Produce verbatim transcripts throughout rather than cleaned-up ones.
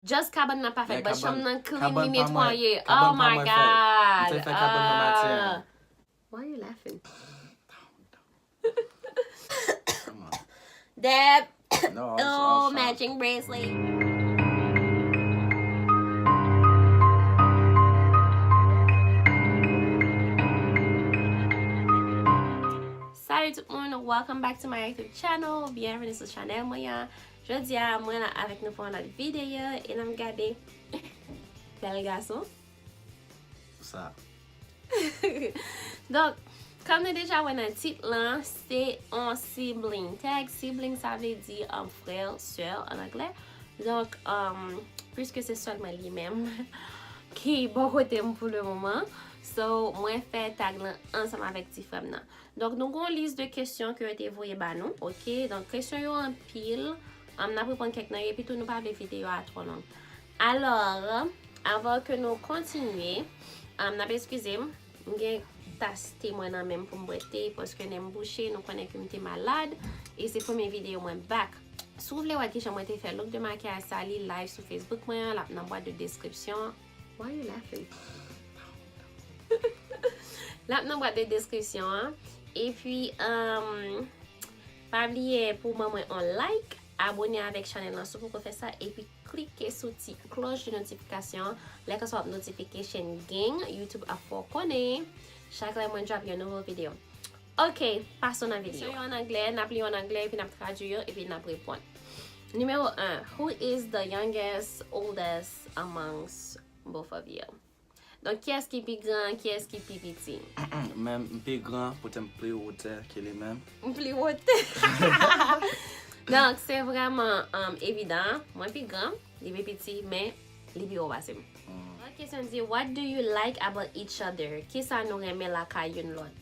Just kabann nan pa fèt, but chanm nan clean, li netwaye. Oh my God. Mwen fè kabann nan maten. Why are you laughing? Deb. Oh, matching bracelet. Salut tout moun, welcome back to my YouTube channel. Byenveni sou chanèl mwen an. Jodi a, mwen la avèk nou pou yon lòt videyo e n ap gade bèl gason. Sa. Donk, kòm nou deja wè nan tit lan, se yon sibling. Tag sibling, sa vle di, um, frè, sè an anglè. Donk, um, puiske se sèlman li menm ki bò kote m pou le moman, so, mwen fè tag lan ansanm avèk ti frè m nan. Donk, nou gen yon lis de kesyon ke yo te voye ba nou, oke? Donk, kesyon yo anpil, um, n ap reponn kèk nan yo, epi tou nou pa vle videyo a twò long. Alò, avan ke nou kontinye, um, n ap eskize m, m gen tas te mwen nan men m pou m bwè te, paske nen m bouche, nou konnen ke m te malad, e se premye videyo mwen back. Si w vle wè kijan mwen te fè look de makiyaj sa, li live sou Facebook mwen an, l ap nan bwat de deskripsyon. Why you laughing? L ap nan bwat de deskripsyon an. Epi, um, pa bliye pou ban mwen yon like, abone avèk chanèl lan si w poko fè sa, epi klike sou ti klòch de notifikasyon an. Lè konsa w ap notification gang, YouTube ap fè w konnen chak lè mwen drop yon nouvo videyo. Ok, passons nan videyo. Kesyon yo an anglè, n ap li yo an anglè, epi n ap tradui yo, epi n ap reponn. Nimewo en, who is the youngest, oldest amongst both of you? Donk, kiyès ki pi gran, kiyès ki pi piti? Men m pi gran, poutèt m pli wotè ke li menm. M pli wotè. Donk, se vrèman, um, evidan. Mwen pi gran, li pi piti, men li pi wo pase m. Lòt kesyon di, what do you like about each other? Kisa nou renmen lakay youn lòt?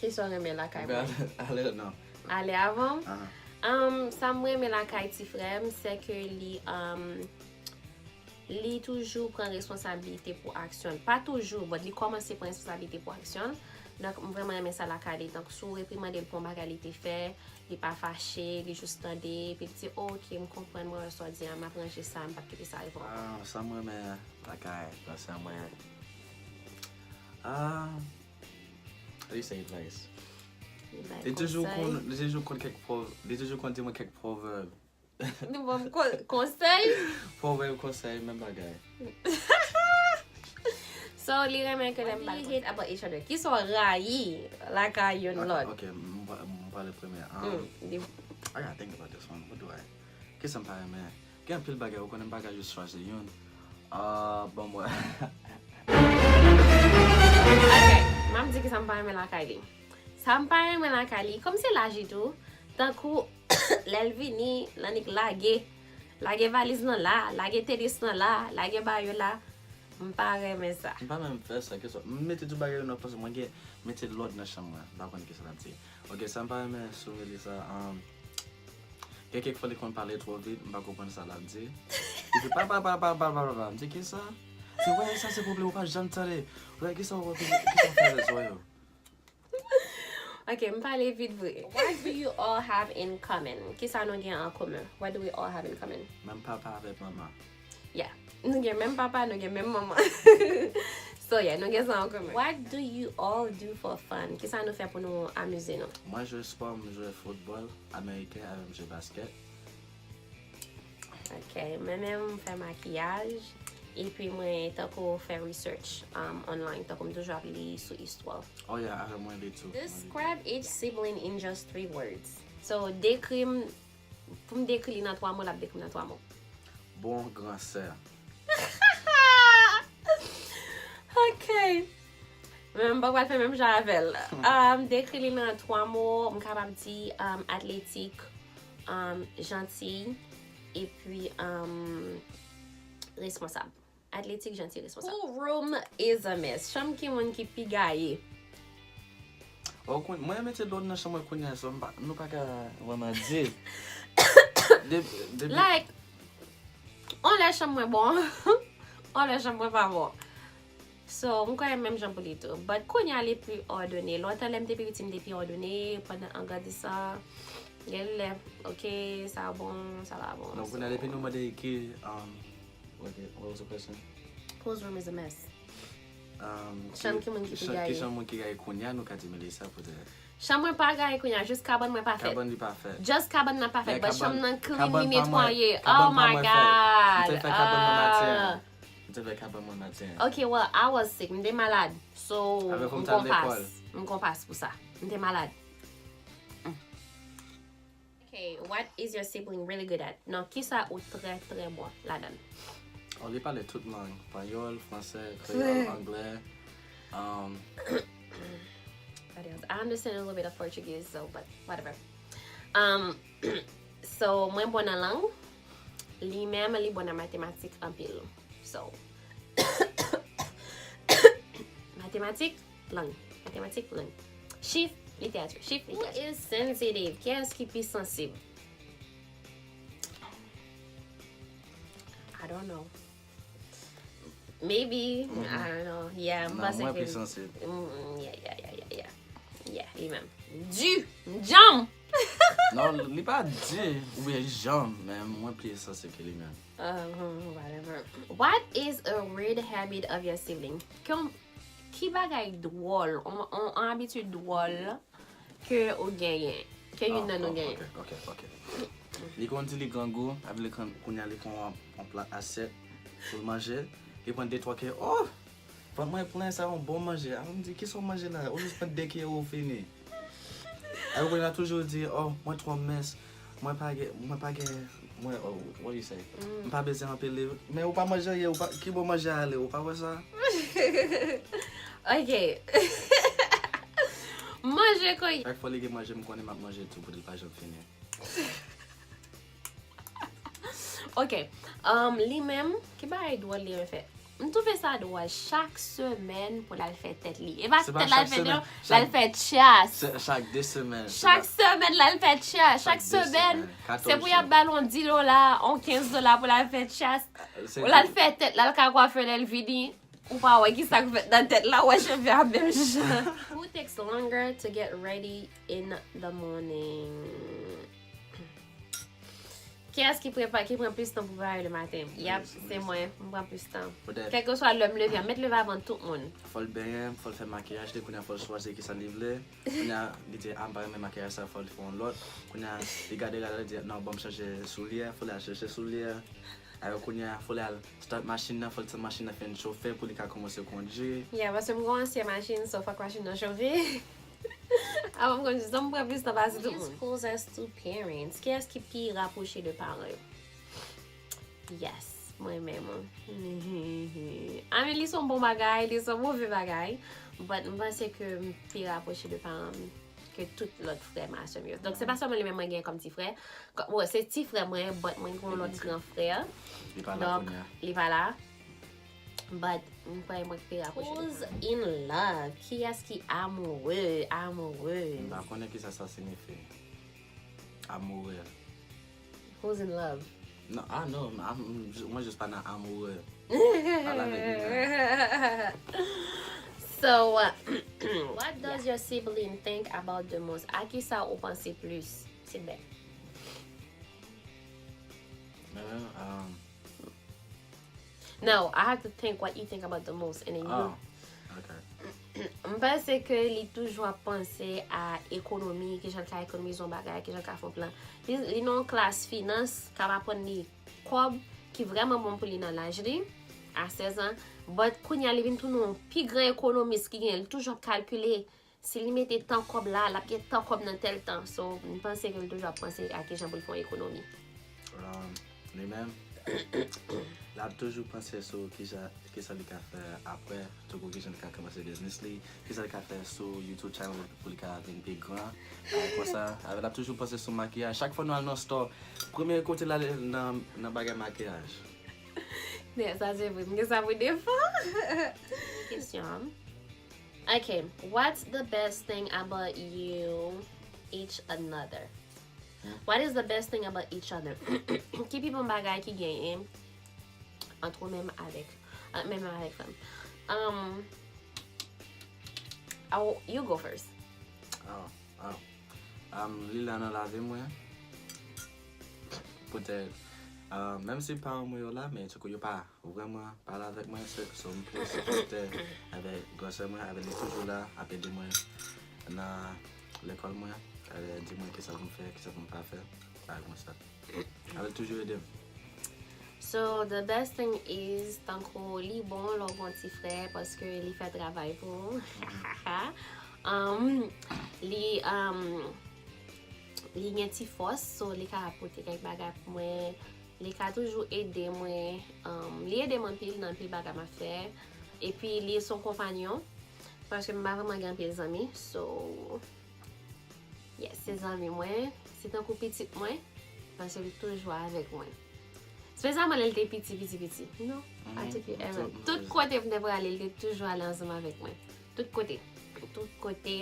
Kisa w renmen lakay mwen? Ale non. Ale avan m? Um, sa m renmen lakay ti frè m, se ke li, um, li toujou pran responsablite pou aksyon l. Pa toujou, but li kòmanse pran responsablite pou aksyon l. Donk, m vrèman renmen sa lakay li. Donk, si w reprimande l pou yon bagay li te fè, li pa fache, li jis tande, epi li di, oh, ok, m konprann, mwen wè sa w di a, m ap ranje sa, m p ap kite sa rive ankò. Ah, sa m renmen lakay gason mwen. Ah, li se advice. Li toujou konn, li toujou konn kèk pwovèb, li toujou konn di mwen kèk pwovèb. Li ban m konsèy. Pwovèb, konsèy, menm bagay. So, li renmen ke lè m ba l konsèy. What do you hate about each other? Kisa w rayi lakay youn lòt? Ok, m pale premye. I gotta think about this one. What do I? Kisa m pa renmen? Gen anpil bagay, ou konnen m pa ka jis chwazi youn. Ah, bon, mwen. Ok, m ap di kisa m pa renmen lakay li. Sa m pa renmen lakay li, kòm se laj li tou, tankou lè l vini, l annik lage, lage valiz lan la, lage tenis lan la, lage ba yo la, m pa renmen sa. M pa menm fè sa, keswa m mete tout bagay yo nan pòs mwen, gen mete lòd nan chanm mwen, m pa konn kisa l ap di. Ok, sa m pa renmen sou Melissa, um, gen kèk fwa li konn pale twò vit, m pa konprann sa l ap di. Li di pa pa pa pa pa pa pa, m di kisa? Se wè sa se pwoblèm ou pa janm tande. Wè kisa w kisa w fè avè zò yo? Ok, m pale vit vre. What do you all have in common? Kisa nou gen an komen? What do we all have in common? Menm papa avèk manman. Yeah. Nou gen menm papa, nou gen menm manman. So yeah, nou gen sa an komen. What do you all do for fun? Kisa nou fè pou nou amize nou? Mwen jwe spò, m jwe foutbòl ameriken avè m jwe baskèt. Ok, mwen menm m fè makiyaj, epi mwen tankou fè research, um, online, tankou m toujou ap li sou istwa. Oh yeah, avè mwen li tou. Describe each sibling in just three words. So, dekri m, pou m dekri li nan twa mo, l ap dekri m nan twa mo. Bon gran sè. Ok. Men m pa pral fè menm jan avè l. Um, dekri li nan twa mo, m kapab di, um, atletik, um, janti, epi, um, responsab. Atletik, janti, responsab. Who room is a mess? Chanm ki moun ki pi gaye? Oh, mwen mete lòd nan chanm mwen kounye a, so m pa, nou pa ka vrèman di. Depi, depi. Like, on lè chanm mwen bon, on lè chanm mwen pa bon. So, m kwè menm jan pou li tou. But kounye a li pi òdone. Lontan lè m te pi piti, m te pi òdone, pandan an grandisan, gen lè, ok, sa bon, sa pa bon. Donk, kounye a depi nou mande ki, um, What the, what was the question? Whose room is a mess? Um, Chanm ki moun ki pi gaye? Ki chanm moun ki gaye kounye a, nou ka di Melissa poutèt. Chanm mwen pa gaye kounye a, jis kabann mwen pa fèt. Kabann li pa fèt. Just kabann nan pa fèt, but chanm nan clean, li netwaye. Oh my God. M te fè kabann mwen maten. M te fè kabann mwen maten. Okay, well, I was sick. M te malad. So, m konpas. M konpas pou sa. M te malad. Okay, what is your sibling really good at? Non, kisa ou trè trè bon ladan? Oh, li pale tout lang, panyòl, fransè, kreyòl, anglè. Um, What else? I understand a little bit of Portuguese, so, but whatever. Um, so, mwen bon nan lang. Li menm, li bon nan matematik anpil. So, matematik, lang. Matematik, lang. Chif, literati. Chif, literati. Who is sensitive? Kiyès ki pi sansib? I don't know. Maybe. I don't know. Yeah, m Non, panse mwen ke pi sansib. Mm, yeah, yeah, yeah, yeah, yeah. Yeah, li menm. Di, djanm. Non, li pa di oubyen janm, men mwen pi sansib ke li menm. Uh, whatever. What is a weird habit of your sibling? Ki, ki bagay dwòl, on, on, on abitid dwòl ke ou genyen, ke youn nan nou genyen? Ok, ok, ok. Li konn di li grangou, epi li konn, kounye a li konn yon, yon plat asyèt pou l manje. Li pran de twa ke, oh! Vant mwen plen, sa yon bon manje. Apre m di, kisa w manje la? Ou jis pran de kiyè ou fini. Epi kounye a toujou di, oh, mwen twò mens. Mwen pa gen, mwen pa gen, mwen, oh, what do you say? M pa bezwen anpil li. Men ou pa manje anyen, ou pa, ki bò manje a ale, ou pa wè sa? Ok. Manje kounye. Chak fwa li gen manje, m konnen m ap manje tou pou li pa janm fini. Ok. Um, li menm, ki bagay dwòl li renmen fè? M twouve sa dwòl. Chak semèn pou l al fè tèt li. E pa Se pa tèt l al chak fè semèn, non, l al fè chas. Se chak de semèn. se Chak pa- semèn l al fè chas. Chak de semèn, semèn, katòz se pou y ap jou. ba l yon di dola, yon kenz dola pou l al fè chas. Se Ou l al fè tèt, l al ka kwafe lè l vini. Ou pa wè ki sa k fèt nan tèt la, wè cheve a menm jan. Who takes longer to get ready in the morning? Kiyès ki prepa, ki pran plis tan pou pare le matin? Yap, Yes, se yes. Mwen, m pran plis tan. Poutèt- Kèlkeswa lè m leve a, m mèt leve avan tout moun. Fò l benyen, fò l fè makiyaj li, kounye a fò l chwazi kisa li vle. Kounye a, li di, a, m pa renmen makiyaj sa, fò l fè yon lòt. Kounye a, li gade, gade, li di, non, ban m chanje soulyè, fò l al chèche soulyè. Alò, kounye a, fò l al start machin nan, fò l tann machin nan fin chofe pou li ka kòmanse kondui. Yeah, paske m gen yon ansyen machin, so fòk machin nan chofe. Avan m kondui, so m pran plis tan pase tout moun. Who is closest to parents? Kiyès ki pi rapwoche de paran yo? Yes, mwen menm. I mean, li se yon bon bagay, li se yon move bagay. But m panse ke m pi rapwoche de paran m ke tout lòt frè m a sè m yo. Donk, se pa sèlman li menm mwen gen kòm ti frè. Kò- Bon, se ti frè mwen, but mwen gen yon lòt gran frè. Li pa la Donk, kounye a. Li pa la. But, m kwè mwen ki pi rapwoche de paran m. Who's in love? Kiyès ki amoureux, amoureuse? M pa konnen kisa sa siyifi. Amoureux. Who's in love? Non, ah non, am- mwen jis pa nan amoureux. Pale avèk li la. So, uh, what does your sibling think about the most? A kisa ou panse plis? Silbè. Men, um, No, I have to think what you think about the most, and then you. Ah, ok. M panse ke li toujou ap panse a ekonomi, kijan l ka ekonomize yon bagay, kijan l ka fè yon plan. Li, li nan yon klas finans k ap aprann li kòb ki vrèman bon pou li nan laj li a sèz an. But kounye a li vin tounen yon pi gran ekonomis ki genyen. Li toujou ap kalkile si li mete tan kòb la, l ap gen tan kòb nan tèl tan. So, m panse ke li toujou ap panse a kijan pou l fè yon ekonomi. Um, li menm, l ap toujou panse sou kisa, kisa li ka fè apre, tankou kijan li ka kòmanse biznis li, kisa li ka fè sou YouTube channel pou li ka vin pi gran. Bagay konsa, avè l ap toujou panse sou makiyaj. Chak fwa nou al nan store, premye kote l ale nan, nan bagay makiyaj. Yeah, sa se vre. M gen sa pou defo. Kesyon. Okay, what's the best thing about you each another? What is the best thing about each other? Ki pi bon bagay ki genyen ant ou menm avèk, ant menm avèk frè m? Um, oh, you go first. Oh, oh. Um, li la nan lavi mwen. Poutèt Ah, menm si paran mwen yo la, men tankou yo pa vrèman pale avèk mwen, se so m plis sipòtè avèk gran sè mwen, avèk li toujou la, ap ede mwen nan lekòl mwen, avèk di mwen kisa pou m fè, kisa pou m pa fè, bagay konsa. Avèk toujou ede m. So the best thing is, tankou li bon lè w gen yon ti frè paske li fè travay pou ou. um, li um, li gen ti fòs, so li ka pote kèk bagay pou mwen. Li ka toujou ede mwen. Um, li ede m anpil nan anpil bagay m ap fè. Epi li se yon konpanyon paske m pa vrèman gen anpil zanmi. So yes, se zanmi mwen, se tankou pitit mwen, paske li toujou avèk mwen. Spesyalman lè l te piti, piti, piti. Non, I took you ever. Tout kote m te prale, li te toujou ale ansanm avèk mwen. Tout kote. Tout kote.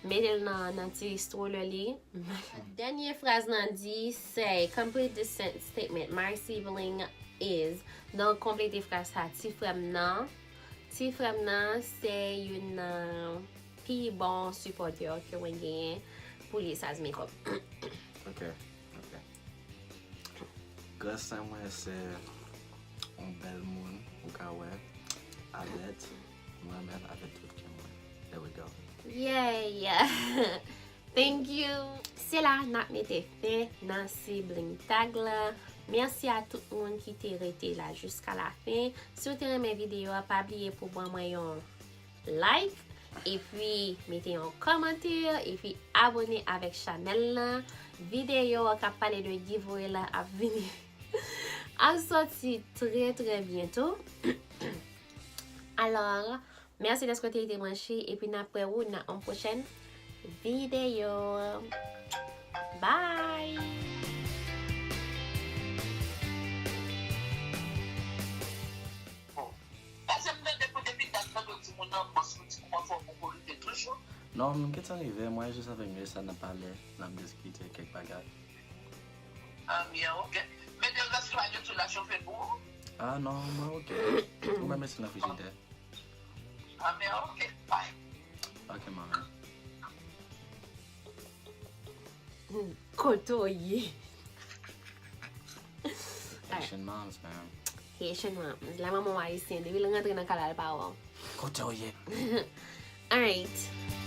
Mete l nan, nan ti stroller li. Dènye fraz lan di se complete the sentence statement. My sibling is. Donk, konplete fraz sa. Ti frè m nan. Ti frè m nan se youn nan pi bon sipòtè ke mwen genyen pou li, sa se makeup. Ok, ok. Gran sè mwen se yon bèl moun ou ka wè avèk mwen menm, avèk tout kè mwen. There we go. Yay! Thank you! Se la n ap mete fen nan sibling tag la. Mèsi a tout moun ki te rete la jiska la fen. Si w te renmen videyo a, pa bliye pou ban mwen yon like, epi mete yon kòmantè, epi abone avèk chanèl lan. Videyo k ap pale de giveaway la ap vini, ap sòti trè trè byento. Alò, mèsi dèske w te rete branche, epi n ap wè w nan yon pwochèn videyo. Bye! Paske m tande pou depi dat nan do timoun nan bòs nou ti kòman fè w pou korije toujou. Non, m gentan rive, mwen jis avèk Melissa n ap pale, n ap diskite kèk bagay. Ah byen, ok. Mete rès la yo tou la chofe pou ou. Ah non, mwen ok. Ou menm mete nan frijidè. Ah byen, ok. Bye. Ok, manmi. Kote w ye? Haitian moms, man. Haitian moms. La manman w ayisyen. Depi l rantre nan kay la, l pa wè w. Kote w ye? Alright.